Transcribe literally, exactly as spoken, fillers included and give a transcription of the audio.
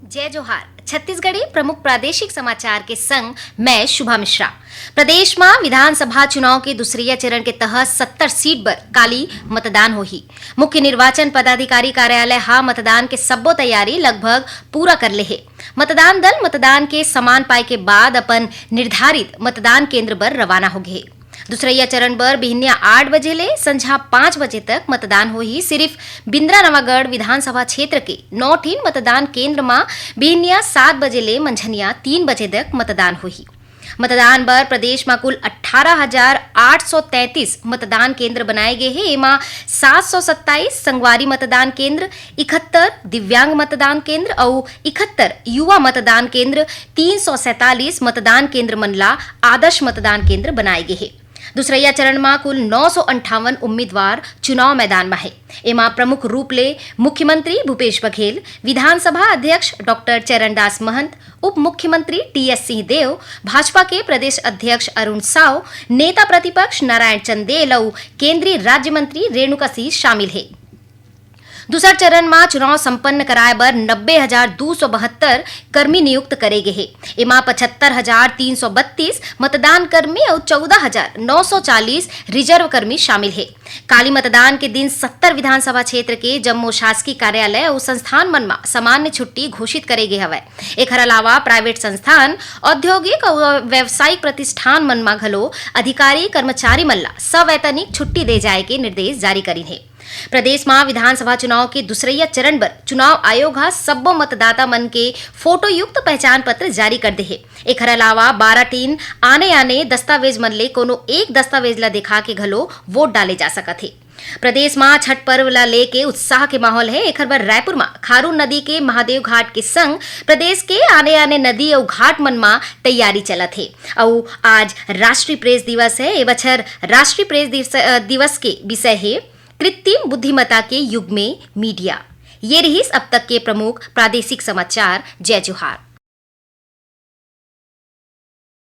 जय जोहार। छत्तीसगढ़ी प्रमुख प्रादेशिक समाचार के संग मैं शुभा मिश्रा। प्रदेश म विधानसभा चुनाव के दूसरइया चरण के तहत सत्तर सीट बर काली मतदान होही। मुख्य निर्वाचन पदाधिकारी कार्यालय ह मतदान के सब्बो तैयारी लगभग पूरा कर ले हे। मतदान दल मतदान के सामान पाए के बाद अपन निर्धारित मतदान केंद्र बर रवाना होगे हे। दूसरइया चरण बर बिहनिया आठ बजे ले संझा पाँच बजे तक मतदान होही। सिरिफ बिंद्रा नवागढ़ विधानसभा क्षेत्र के नौ ठिन मतदान केंद्र म बिहनिया सात बजे ले मंझनिया तीन बजे तक मतदान होही। मतदान बर प्रदेश म कुल अट्ठारह हजार आठ सौ तैंतीस मतदान केंद्र बनाए गे हे। एमा सात सौ सत्ताईस संगवारी मतदान केंद्र, इकहत्तर दिव्यांग मतदान केंद्र अउ इकहत्तर युवा मतदान केंद्र, तीन सौ सैंतालीस मतदान केंद्र मन ला आदर्श मतदान केंद्र बनाए गे हे। दूसरइया चरण म कुल नौ सौ अंठावन उम्मीदवार चुनाव मैदान म हे। एमा प्रमुख रूप ले मुख्यमंत्री भूपेश बघेल, विधानसभा अध्यक्ष डॉक्टर चरणदास महंत, उप मुख्यमंत्री टीएस सिंहदेव, भाजपा के प्रदेश अध्यक्ष अरुण साव, नेता प्रतिपक्ष नारायण चंदेल अउ केंद्रीय राज्य मंत्री रेणुका सिंह शामिल हे। दूसर चरण म चुनाव संपन्न कराए बर नब्बे हजार दू सौ बहत्तर कर्मी नियुक्त करे गे हे। एमा पचहत्तर हजार तीन सौ बत्तीस मतदान कर्मी अउ चौदह हजार नौ सौ चालीस रिजर्व कर्मी शामिल हे। काली मतदान के दिन सत्तर विधानसभा क्षेत्र के जम्मो शासकीय कार्यालय अउ संस्थान मन म सामान्य छुट्टी घोषित करे गे हवय। एखर अलावा प्राइवेट संस्थान, औद्योगिक अउ व्यावसायिक प्रतिष्ठान मन म घलो अधिकारी कर्मचारी मन ला सवैतनिक छुट्टी दे जाए के निर्देश जारी करिन हे। प्रदेश म विधानसभा चुनाव के दूसरइया चरण बर चुनाव आयोग ह सब्बो मतदाता मन के फोटोयुक्त पहचान पत्र जारी कर दे हे। एखर अलावा बारह टीन आने-आने दस्तावेज मन ले कोनो एक दस्तावेज ला दिखा के घलो वोट डाले जा सकत हे। प्रदेश म छठ पर्व ला लेके उत्साह के माहौल हे। एखर बर रायपुर म खारून नदी के महादेव घाट के संग प्रदेश के आने-आने नदी अउ घाट मन म तैयारी चलत हे। अउ आज राष्ट्रीय प्रेस दिवस हे। ए बछर राष्ट्रीय प्रेस दिवस, अ, दिवस के विषय हे कृत्रिम बुद्धिमत्ता के युग में मीडिया। ये रिहिस अब तक के प्रमुख प्रादेशिक समाचार। जय जोहार।